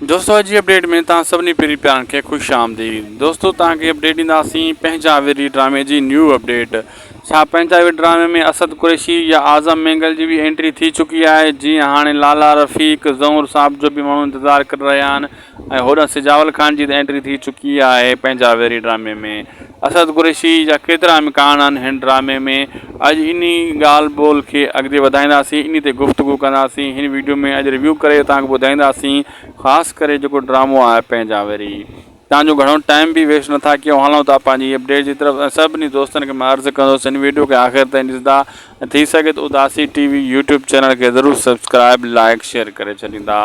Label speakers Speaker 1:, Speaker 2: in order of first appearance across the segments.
Speaker 1: دوستو اڄ جي اپڊيٽ ۾ توهان سڀني پرين پيارن کي خوش آمديد دوستو توهان کي اپڊيٽ ڏينداسين پنهنجا ويري ڊرامي جي نيو اپڊيٽ ڇا پنهنجا ويري ڊرامي ۾ اسد قريشي يا اعظم مينگل جي به انٽري ٿي چڪي آهي جيئن هاڻي لالا رفيق زئور صاحب جو به ماڻهو انتظار ڪري رهيا آهن ۽ هوڏانهن سجاول خان جي ته انٽري ٿي چڪي آهي پنهنجا ويري ڊرامي ۾ اسد قريشي جا ڪيترا امڪان آهن هن ڊرامي ۾ اڄ انهي ڳالهه ٻولهه کي اڳتي وڌائينداسين انهي تي گفتگو ڪنداسين هن ويڊيو ۾ اڄ ريويو ڪري توهان کي ٻڌائينداسين خاص ڪري جيڪو ڊرامو آهي پنهنجا ويري توهان جو گهڻو ٽائيم به ويسٽ نٿا ڪيون هلون ٿا پنهنجي اپڊيٽ جي طرف ۽ سڀني دوستن کي مان عرض ڪندس هن ويڊيو کي آخر تائين ڏسندا ۽ ٿي سگهي ته اداسي ٽي وي يوٽيوب چينل کي ضرور سبسڪرائب لائڪ شيئر ڪري ڇڏيندا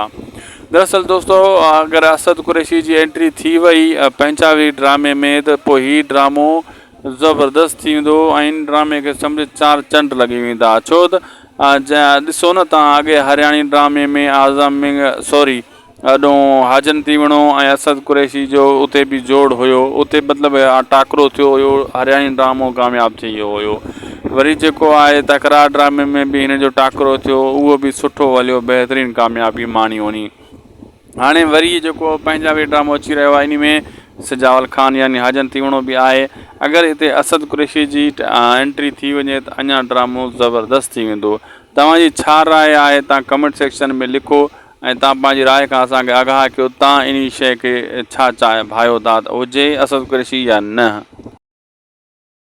Speaker 1: دراصل دوستو اگر اسد قريشي جي انٽري ٿي وئي پنهنجا ڊرامي ۾ ته پوء هي ڊرامو زبردست ٿي ويندو ۽ ان ڊرامي کي سمجهه چار چنڊ لڳي ويندا ڇو ته ڏسو نه تان اڳي هرياڻي ڊرامي ۾ اعظم سوري اڏو حاجن تيوڻو ۽ اسد قريشي جو اتي به جوڙ هيو اتي مطلب ٽاڪرو ٿيو هيو هرياڻي ڊرامو ڪامياب ٿي ويو هيو وري جيڪو آهي تڪرار ڊرامي ۾ به هن جو ٽاڪرو ٿيو اهو به سٺو هليو بهترين ڪاميابي ماڻي هني هاڻي وري جيڪو پنهنجا به ڊرامو اچي رهيو آهي ان ۾ سجاول خان يعني حاجن تيوڻو به آهي اگر اتي اسد قريشي جي انٽري ٿي وڃي ته اڃا ڊرامو زبردست ٿي ويندو توهان جي ڇا راء آهي توهان ڪمينٽ سيڪشن ۾ لکو ۽ توهان پنهنجي راء کان اسان کي آگاهه ڪيو توهان انهي شيء کي ڇا چاهي ڀايو ٿا ته هجي اسد قريشي يا نه.